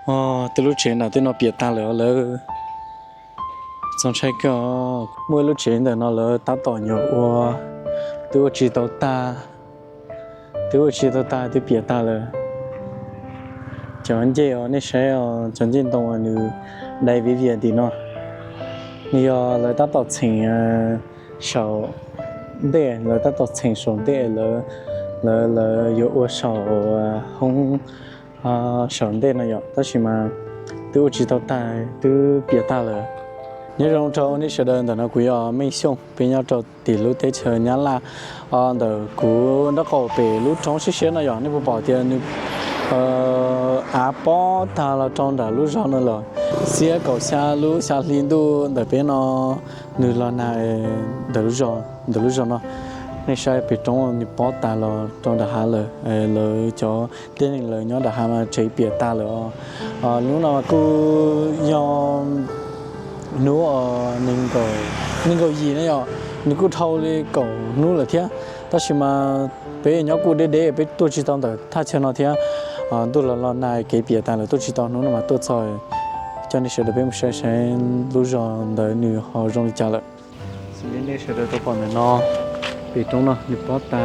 Tej lub tsev nram tej no piam tag lawm lawv. Txaus ntshai kawg. Muaj ib lub tsev ntawm no lawv tab tom nyuam ua, twb ua tsis tau tag, twb ua tsis tau tag twb piam tag lawm. Cov ncej os, nej saib os, cov ncej ntoo uas nws dai viv vias tim no, nws yog lawv tab tom txheem saum ntej, lawv tab tom txheem saum ntej, lawv, lawv yuav ua saum hoob saum ntej no yom, tab sis mas twb ua tsis tau tag twb piam tag lawm. Nyob zoo rau nej sawv daws, ntawm no kuv yog Meej Xyooj, peb nyob rau tim lub teb chaws Nyab Laj. Ntawm kuv nraub qaum pem lub roob siab siab no yom, nej puas pom tias nws av pob tag los rau nram lub zos no lawm. Xiab kaum xya lub xya hli ntuj ntawm peb no, nws los nag ntawm lub zos no. Nej saib pem roob nws pob tag los rau nram hav lawm. Lawv cov tib neeg lawv nyob nram hav mas tsev piam tag lawm os. Hnub no mas kuj yog hnub nees nkaum yim na yom, nws kuj dhau li kaum hnub lawm thiab, tab sis mas peb nyob kuj deb deb, peb tuaj tsis tau ntawm thaj chaw no thiab. Ntuj los los nag kev piam tag lawm, tuaj tsis tau, hnub no mas tuaj txog coj nej sawv daws peb mus saib saib lub zos ntawd nws ho zoo li cas lawm. Xws li nej sawv daws tau pom ntawm no, pem roob no nws pob tag,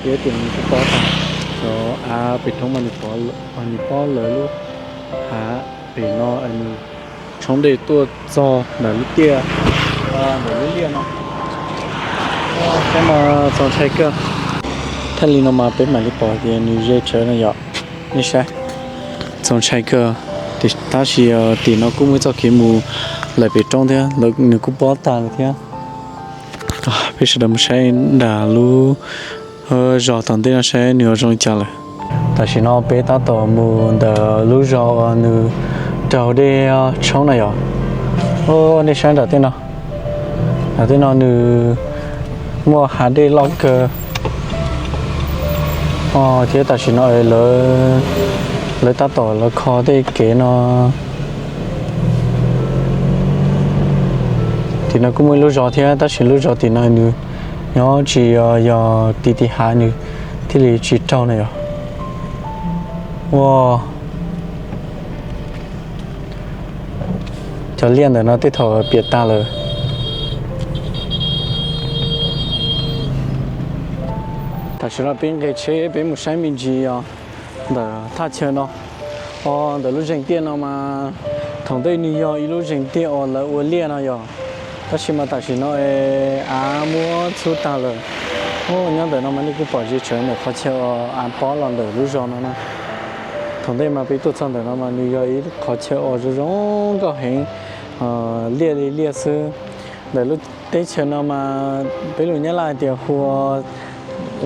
thiab tias nws kuj pob tag. Cov av pem roob mas nws pob lawv lub hav pem no, nws tshoob dej tuaj txog ntawm lub tiaj, ntawm lub liaj no. Saib mas txaus ntshai kawg. Thiaj li no mas peb mam li pom tias nws ze tsawv no yom. Nej saib, txaus ntshai kawg. Tab sis tim no kuj muaj ib txoj kev mus lawm pem roob thiab, nws kuj pob tag lawm thiab. Peb sawv daws mus saib nram lub zos tom ntej no saib nws ho zoo li cas lawm. Tam sim no peb tab tom mus ntawm lub zos uas nws raug dej tshoob na yom. Nej saib nram tej no, nram tej no nws muaj hav dej loj kawg. Thiab tam sim no lawv tab tom lawv kho tej kev no. Tim no kuj muaj ib lub zos thiab, tab sis lub zos tim no nws nyob tsis yog ti ti hav, nws thiaj li tsis raug na yom. Ua cov liaj ntawm no tej thaum piam tag lawm. Tam sim no peb nqes tsheb peb mus saib me ntsis os, ntawm thaj chaw no, o, ntawm lub zeeg tiaj no mas thaum ntej nws yog ib lub zeeg tiaj uas lawv ua liaj no yom, tab sis mas tam sim no av muab txhub tag lawm. Nyob ntawm no mas nej kuj pom ze tsawv ntawm qhov chaw uas av pob los ntawm lub zos no na. Thaum ntej mas peb tuaj txog ntawm no mas nws yog ib qhov chaw uas zoo zoo nkauj heev, liaj li liaj xwb. Ntawm lub teb chaws no mas peb lus Nyab Laj hais tias hu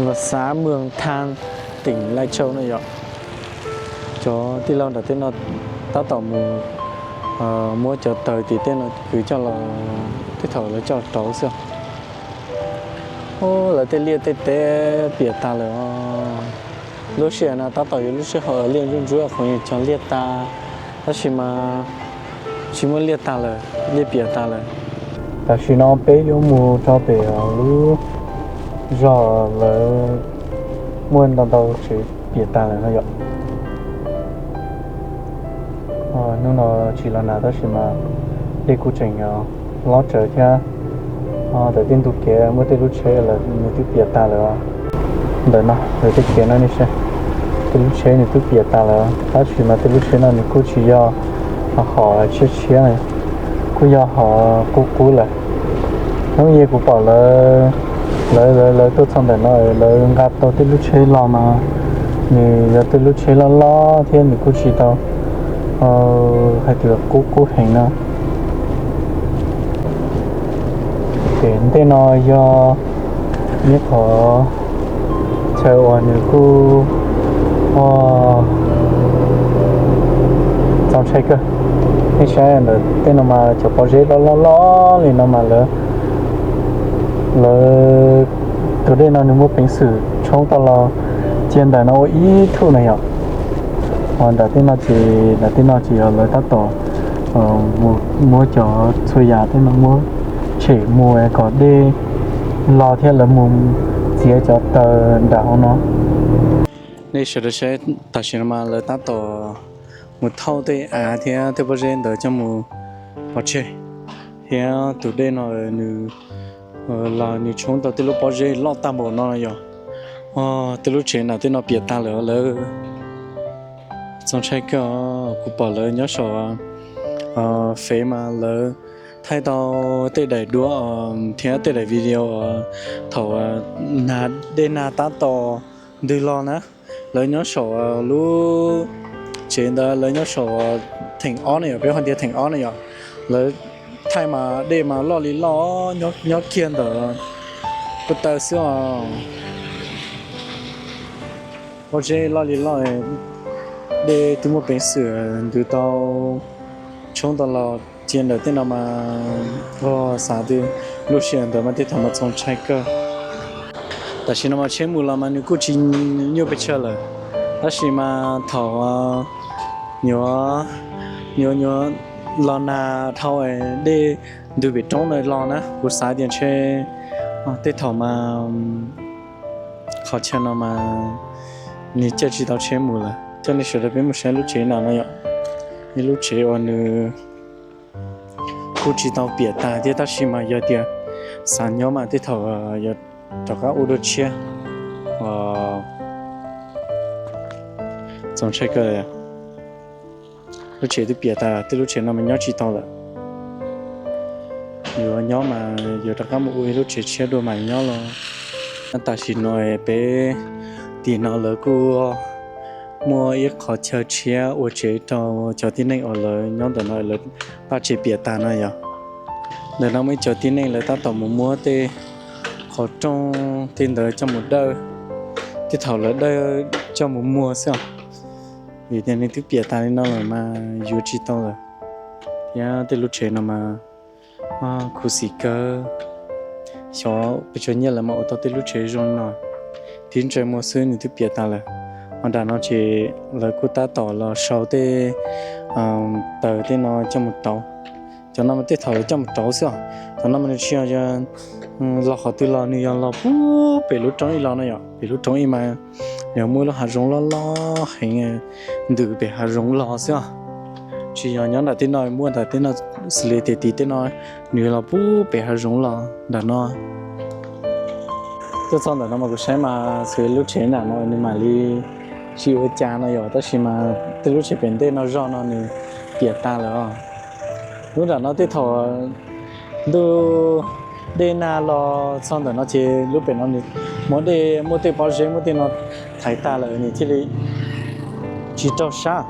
ua xav muag thaj, teem Lai Châu no yom. Cov tij laug nram tej no tab tom mus muab cov taws tim tej no kwv coj los, tej thaum lawv coj rauv xwb. Lawv tej liaj tej teb piam tag lawm. Lub sij hawm no tab tom yog lub sij hawm liaj ntsuab ntsuab, qhov yeej cog liaj tag, tab sis mas tsis muaj liaj tag lawm, liaj piam tag lawm. Tam sim no peb yuav mus rau pem lub zos lawv muaj ntau ntau tsev piam tag lawm no yom. Hnub no tsis los nag tab sis mas dej kuj tseem lob tsawv thiab. Ntawm tej ntug kev muaj tej lub tsheb lawm nws twb piam tag lawm. Ntawm no lawv tej kev no nej saib, tej lub tsheb nws twb piam tag lawm, tab sis mas tej lub tsheb no nws kuj tsis yog hom tshiab tshiab, kuj yog hom qub qub lawm. Hnub ib kuv pom lawv, lawv, lawv tuaj txog ntawm no lawv nqa tau tej lub tsheb los mas nws yog tej lub tsheb loj loj thiab nws kuj tsis tau hais tias qub qub heev no. Ces ntej no yog ib qhov chaw uas nws kuj txaus ntshai kawg. Nej saib ntawm tej no mas cov pob zeb loj loj loj li no mas lawv, lawv, tus dej no nws muaj peev xwm tshoob tau los cia ntawm no ua ib thum na yom. Ho ntawm tej no ces, ntawm tej no ces yog lawv tab tom muab cov txhua yam tej no muab tshem mus kom dej los thiab lawv mus txiav cov taws nram hauv no. Nej sawv daws saib, tam sim no mas lawv tab tom mus thauj tej av thiab tej pob zeb ntawd coj mus pov tseg. Thiab tus dej no nws los nws tshoob tau tej lub pob zeb loj tag npaum no yom. Tej lub tsev nram tej no piam tag lawm lawv. Txaus ntshai kawg, kuv pom lawv nyob saum fev mas lawv thaij tau tej daim duab thiab tej daim video thaum nag, dej nag tab tom ntws los na. Lawv nyob saum lub tsev ntawd, lawv nyob saum theem ob na yom, peb ho tias theem ob na yom. Lawv thaij mas dej mas loj li loj, nyob kiag ntawm ko taw xwb os. Pob zeb loj li loj, dej twb muaj peev xwm ntws tau, tshoob tau los cia ntawm tej no mas, xav tias lub sij hawm ntawd mas tej thaum mas txaus ntshai kawg. Tam sim no mas tsheb mus los mas nws kuj tsis nyuaj pes tsawg lawm, tab sis mas thaum nyuam, nyuam, nyuam los nag dhau dej ntws pem roob na los na, kuv xav tias ntshe tej thaum mas qhov chaw no mas nws caij tsis tau tsheb mus lawm. Coj nej sawv daws peb mus saib lub tsev nram no yom. Ib lub tsev uas nws kuj tsis tau piam tas thiab, tab sis mas yog tias xav nyob mas tej thaum yuav rov qab ua dua tshiab. Txaus ntshai kawg. Lub tsev twb piam tas, tej lub tsev no mas nyob tsis tau lawm. Yuav nyob mas yuav rov qab mus ua ib lub tsev tshiab dua mas nyob los. Tam sim no peb tim no lawv kuj muaj ib qhov chaw tshiab ua tsev rau cov tib neeg uas lawv nyob ntawm no lawv paj tsev piam tas no yom. Ntawm no muaj ib cov tib neeg lawv tab tom mus muab tej qhov rooj tej ntawd coj mus dawj, tej thaum lawv dawj coj mus muag xwb os. Vim tias nws twb piam tas li no lawm mas yuav tsis tau lawm. Thiab tej lub tsev no mas khuv xim kawg. Xyov pes tsawg nyiaj lawv mas ua tau tej lub tsev zoo no. Tib ntsais muag xwb nws twb piam tas lawm. Ho nram no ces lawv kuj tab tom los sau tej taws tej no coj mus rauv. Cov no mas tej thaum lawv coj mus rauv xwb os. Cov no mas nws tsis yog los qhov twg los, nws yog los pub pem lub roob ib los no yom. Pem lub roob ib mas yog muaj lub hav zoov loj loj heev ntws pem hav zoov los xwb os. Tsis yog nyob nram tej no, muaj nram tej no xws li tias tim tej no, nws los pub pem hav zoov los nram no. Tuaj txog ntawm no mas kuv saib mas xws li lub tsev nram no nws mam li tsis ua cas no yom, tab sis mas tej lub tsev pem ntej no zog no nws piam tas lawm os. Lub nram no tej thaum ntuj dej nag los txog ntawm no ces lub pem no nws muaj dej, muaj tej pob zeb muaj tej no thaiv tas lawm nws thiaj li tsis raug sab.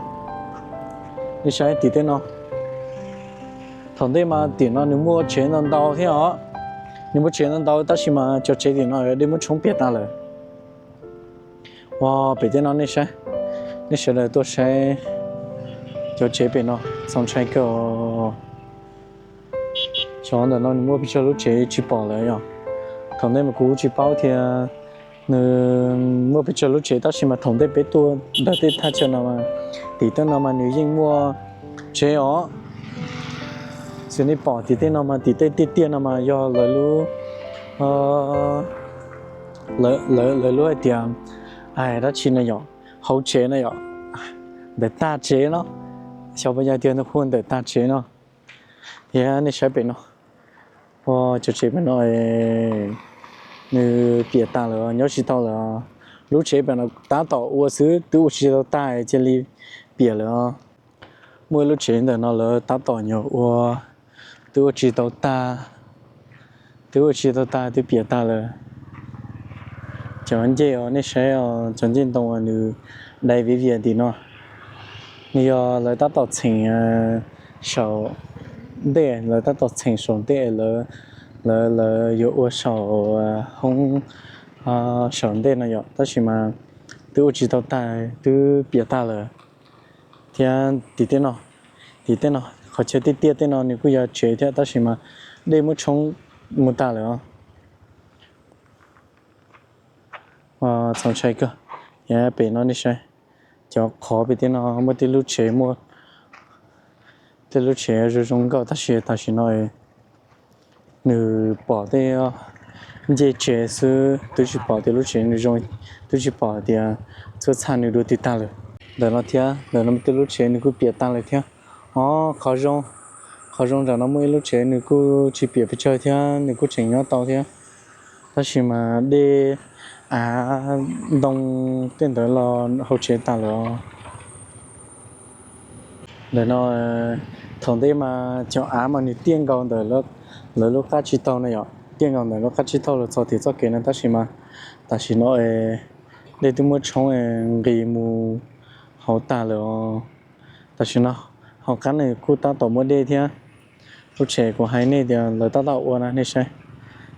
Nej saib tim tej no, thaum ntej mas tim no nws muaj tsev ntau ntau thiab os. Nws muaj tsev ntau ntau tab sis mas cov tsev tim no dej muab tshoob piam tas lawm. Ua pem tej no nej saib, nej sawv daws tuaj saib cov tsev pem no txaus ntshai kawg. Xyov ntawm no nws muaj pes tsawg lub tsev tsis pom lawm yom. Thaum ntej mas kuv tsis paub tias nws muaj pes tsawg lub tsev tab sis mas thaum ntej peb tuaj ntawm tej thaj chaw no, tim tej no mas nws yeej muaj tsev os. Xws nej pom tim tej no mas tim tej tiaj tiaj no mas yog lawv lub, lawv lub hais tias, dab tsi no yom, hauv tsev no yom, ntawm tag tsev no, xyov puas yog tias nws hu ntawm tag tsev no. Thiab nej saib pem no, ua cov tsev pem no nws piam tas lawm, nyob tsis tau lawm. Lub tsev pem no tab tom ua xwb twb ua tsis tau tag cia li piam lawm os. Muaj ib lub tsev ntawm no lawv tab tom nyuam ua, twb ua tsis tau tag, twb ua tsis tau tag twb piam tag lawm. Cov ncej os nej saib os, cov ncej ntoo uas nws dai viv vias tim no, nws yog lawv tab tom txheem saum ntej, lawv tab tom txheem saum ntej, lawv, lawv yuav ua saum hoob saum ntej no yom, tab sis mas twb ua tsis tau tag twb piam tag lawm. Thiab tim tej no, tim tej no qhov chaw tiaj tiaj tej no nws kuj yog tsev thiab tab sis mas dej muab tshoob mus tag lawm os. Txaus ntshai kawg. Thiab pem no nej saib, cov qhov pem tej no muaj tej lub tsev, muaj tej lub tsev zoo zoo nkauj tab sis tam sim no nws pom tej ncej tsev xwb, twb tsis pom tias lub tsev nws zoo, twb tsis pom tias txhua txhaj nws dua twg tag lawm. Ntawm no thiab, ntawm no muaj tej lub tsev nws kuj piam tag lawm thiab. Os, qhov zoo, qhov zoo nram no muaj ib lub tsev nws kuj tsis piam pes tsawg thiab, nws kuj tseem nyob tau thiab. Tab sis mas dej av ntoo tej ntawd los hauv tsev tag lawm os. Ntawm no, thaum ntej mas cov av mas nws tiaj nkaus ntawm lawv lub qab tsib taug no yom, tiaj nkaus ntawm lub qab tsib taug los txog tim txoj kev no, tab sis mas tam sim no dej twb muab tshoob nqis mus hauv tag lawm os. Tam sim no hauv qab nws kuj tab tom muaj dej thiab. Lub tsev kuv hais nej tias lawv tab tom ua na, nej saib,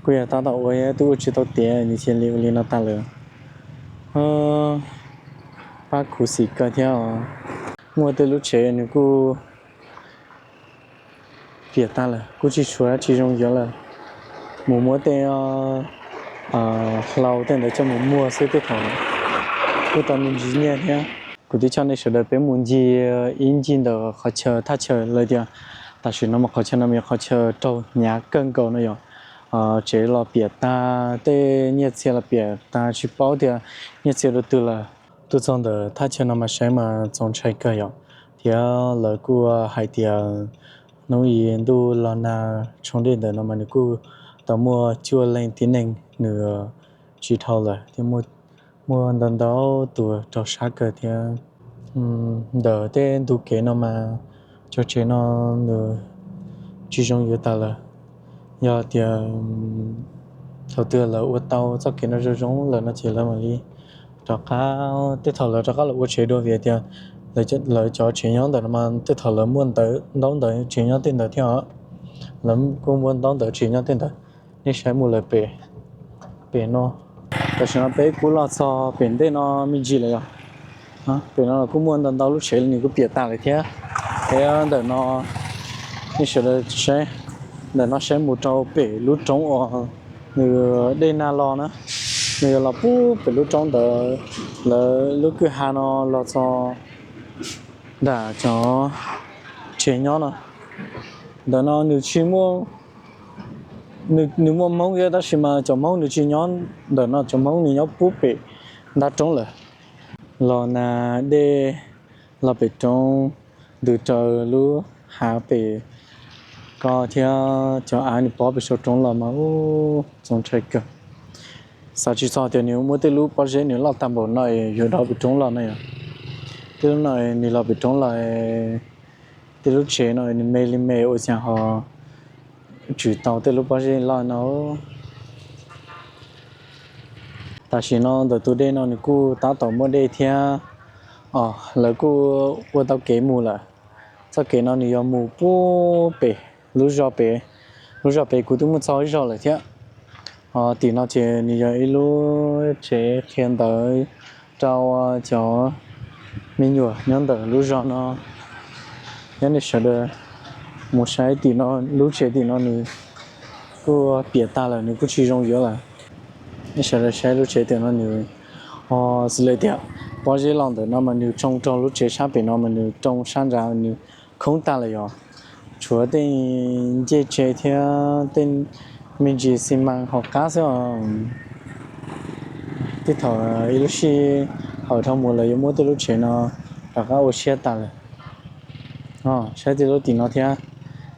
kuj yog tab tom ua thiab, twb ua tsis tau tiav nws cia li ua li no tag lawm. Pab khuv xim kawg thiab os. Muaj tej lub tsev nws kuj piam tag lawm, kuj tsis tshuav dab tsi zoo yuav lawm. Mus muab tej hlau tej ntawd coj mus muag xwb tej thaum kuj tau me ntsis nyiaj thiab. Kuv twb coj nej sawv daws peb mus ncig ib ncig ntawm qhov chaw thaj chaw lawv tias tam sim no mas qhov chaw no mas yog qhov chaw raug hnyav kawg nkaus no yom. Tsev los piam tag, tej nyiaj txiag los piam tag, tsis paub tias nyiaj txiag dua twg lawm. Tuaj txog ntawm thaj chaw no mas saib mas txaus ntshai kawg yom, thiab lawv kuj hais tias hnub ib ntuj los nag tshoob dej ntawm no mas nws kuj tau muaj cuaj leej tib neeg nws tsis dhau lawm thiab, muaj ntau ntau tus raug sab kawg thiab. Ntawm tej ntug kev no mas cov tsev no nws tsis zoo yuav tas lawm. Yog tias thaum twg lawv ua tau txoj kev no zoo zoo lawm no ces lawv mam li rov qab, tej thaum lawv rov qab los ua tsev dua vim tias lawv cov tsev nyob ntawm no mas tej thaum lawv muaj ntawv ntaub ntawv tsev nyob tej ntawd thiab os. Lawv kuj muaj ntaub ntawv tsev nyob tej ntawd. Nej saib mus lawm pem, pem no. Tam sim no peb kuj los txog pem ntej no me ntsis lawm yom. Pem no los kuj muaj ntau ntau lub tsev nws kuj piam tas lawm thiab. Thiab ntawm no, nej sawv daws saib, ntawm no saib mus rau pem lub roob uas nws dej nag los na, nws yuav los puag pem lub roob ntawd, lawv lub kwj ha no los txog nram cov tsev nyob no. Ntawm no nws tsis muaj, nws muaj Hmoob thiab tab sis mas cov Hmoob nws tsis nyob ntawm no, cov Hmoob nws nyob puag pem ntab roob lawm. Los nag dej los pem roob ntws raws lub hav pem ko thiab cov av nws pob pem saum roob los mas ub txaus ntshai kawg. Xav tsis txog tias nws muaj tej lub pob zeb nws loj tag npaum no es yuav dov pem roob los no yom. Tej lub no nws los pem roob los, tej lub tsev no nws me li me ua cas ho tswm tau tej lub pob zeb loj no. Tam sim no ntawm tus dej no nws kuj tab tom muaj dej thiab, lawv kuj ua tau kev mus lawm. Txoj kev no nws yog mus puag pem lub zos pem, lub zos pem kuv twb mus txog ib zos lawm thiab. Tim no ces nws yog ib lub tsev qhia ntawv rau cov me nyuam nyob ntawm lub zos no. Nyob nej sawv daws mus saib tim no, lub tsev tim no nws kuj piam tag lawm, nws kuj tsis zoo yuav lawm. Nej sawv daws saib lub tsev tim no nws, ho xws li tias pob zeb los ntawm no mas nws tsoo rau lub tsev sab pem no mas nws tsoo sab nrad nws khoob tag lawm yom. Tshuav tej ncej tsev thiab tej me ntsis xi mas hauv qab xwb os. Tej thaum ib lub sij hawm dhau mus lawv yuav muab tej lub tsev no rov qab ua siab tas lawm. Saib tej lub tim no thiab,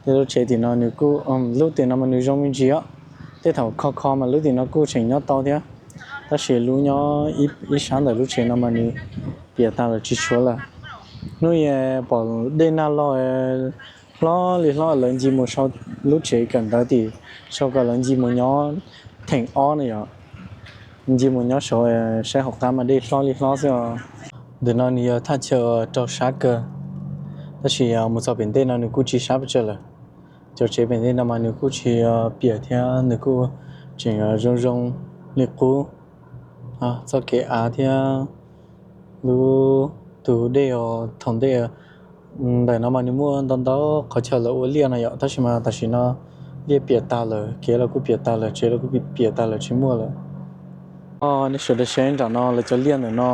tej lub tsev tim no nws kuj, lub tim no mas nws zoo me ntsis os. Tej thaum kho kho mas lub tim no kuj tseem nyob tau thiab, tab sis lub nyob ib sab ntawm lub tsev no mas nws piam tas lawm tsis tshuav lawm. Hnub ib pom dej nag los hlob li hlob, lawv ncig mus sau lub tsev kawm ntawv tim sau kom lawv ncig mus nyob theem ob no yom. Ncig mus nyob saud, saib hauv qab mas dej hlob li hlob xwb os. Ntawm no nws yog thaj chaw raug sab kawg, tab sis mus txog pem ntej no nws kuj tsis sab pes tsawg lawm. Cov tsev pem ntej no mas nws kuj tsis piam thiab, nws kuj tseem zoo zoo li qub. Txoj kev av thiab lub tus dej os, thaum ntej ntawm no mas nws muaj ntau ntau qhov chaw lawv ua liaj no yom, tab sis mas tam sim no liaj piam tag lawm, kev los kuj piam tag lawm, tsev los kuj piam tag lawm, tsis muaj lawm. Nej sawv daws saib nram no lawv cov liaj ntawm no,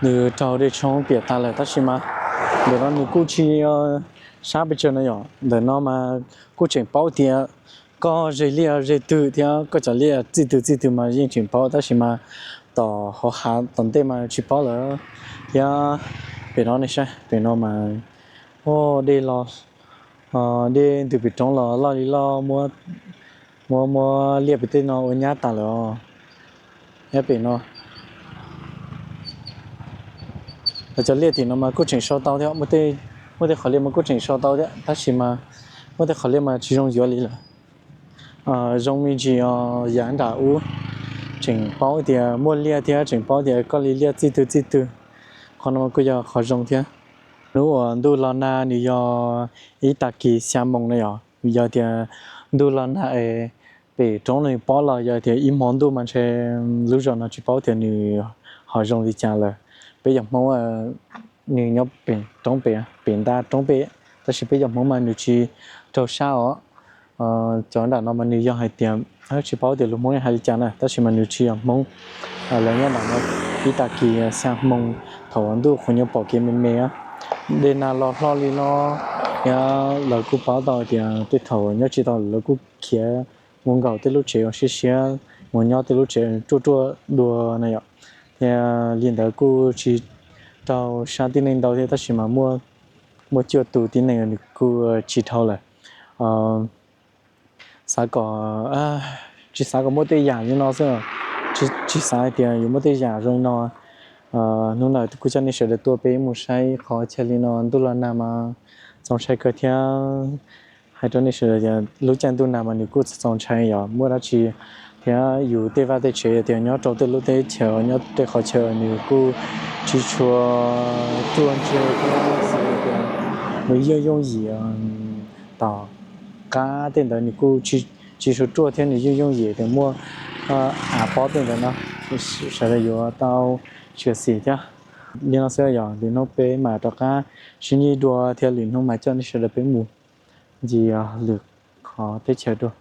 nws raug dej tshoob piam tag lawm, tab sis mas ntawm no nws kuj tsis sab pes tsawg no yom. Ntawm no mas kuj tseem paub tias koj zeg liaj zeg twg thiab koj cov liaj txij twg txij twg mas yeej tseem paub, tab sis mas tom hauv hav tom ntej mas tsis paub lawm thiab. Pem no nej saib, pem no mas, o, dej los, dej ntws pem roob los loj li loj, muab muab liaj pem tej no ua nyab tas lawm os. Nyob pem no, cov liaj tim no mas kuj tseem sau tau thiab, muaj tej qhov liaj mas kuj tseem sau tau thiab, tab sis mas muaj tej qhov liaj mas tsis zoo yuav li lawm. Zoo me ntsis os, yav nram ub tseem paub tias muaj liaj thiab tseem paub tias koj li liaj txij twg txij twg. Qhov no kuj yog qhov zoo thiab. Hnub uas ntuj los nag nws yog ib tag kis xya moos na yom, yog tias ntuj los nag es pem roob nws pob los yog tias ib hmo ntuj mas ntshe lub zos no tsis paub tias nws ho zoo li cas lawm. Peb yog Hmoob, nws nyob pem roob pem, pem nta roob pem, tab sis peb yog Hmoob mas nws tsis raug sab os. Cov nram no mas nws yog hais tias, tsis paub tias lus Hmoob hais li cas na, tab sis mas nws tsis yog Hmoob. Lawv nyob nram no ib tag kis xya moos thaum ntuj qhuav nyuam pom kev me me, dej nag los hlo li no. Thiab lawv kuj paub tau tias tej thaum nyob tsis tau lawv kuj khiav mus nkaum tej lub tsev uas siab siab, mus nyob tej lub tsev ruaj ruaj dua na yom. Thiab li ntawd kuj tsis raug sab tib neeg ntau thiab, tab sis mas muaj cuaj tus tib neeg nws kuj tsis dhau lawm. Xav kom, tsis xav kom muaj tej yam li no xwb, tsis xav hais tias yuav muaj tej yam zoo li no. Hnub no kuj coj nej sawv daws tuaj peb mus saib qhov chaw li no, ntuj los nag mas txaus ntshai kawg thiab. Hais rau nej sawv daws tias lub caij ntuj nag mas nws kuj txaus ntshai yom, muaj dab tsi thiab yus tej vaj tej tsev tias nyob rau tej lub teb chaws, nyob tej qhov chaw nws kuj tsis tshua ruaj ntseg thiab, xav tias nws yooj yooj yim, tom qab tej ntawd nws kuj tsis tshua ruaj thiab nws yooj yooj yim tias muaj av pob tej ntawd no, sawv daws yuav tau txiav txim thiab. Li no xwb yog lwm hnub peb mam rov qab sib ntsib dua thiab lwm hnub mam coj nej sawv daws peb mus ncig lwm qhov teb chaws dua.